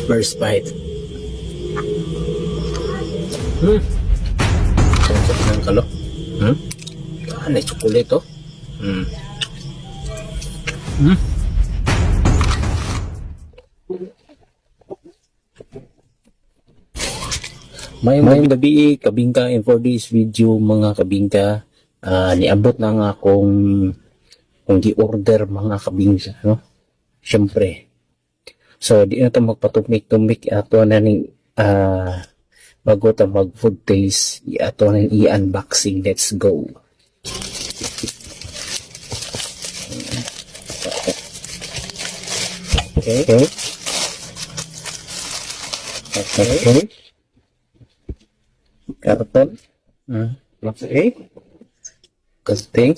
First bite. Sarap ng kalo. Ah, may chocolate oh. May gabi, kabingka, and for this video, mga kabingka, niabot na nga akong kung gi-order, mga kabingka, no? Siyempre. So, di na ito magpatumik-tumik, ato na ning bago ta mag food taste, ato na i-unboxing. Let's go. Okay. Okay. Karton. Okay. Gunting.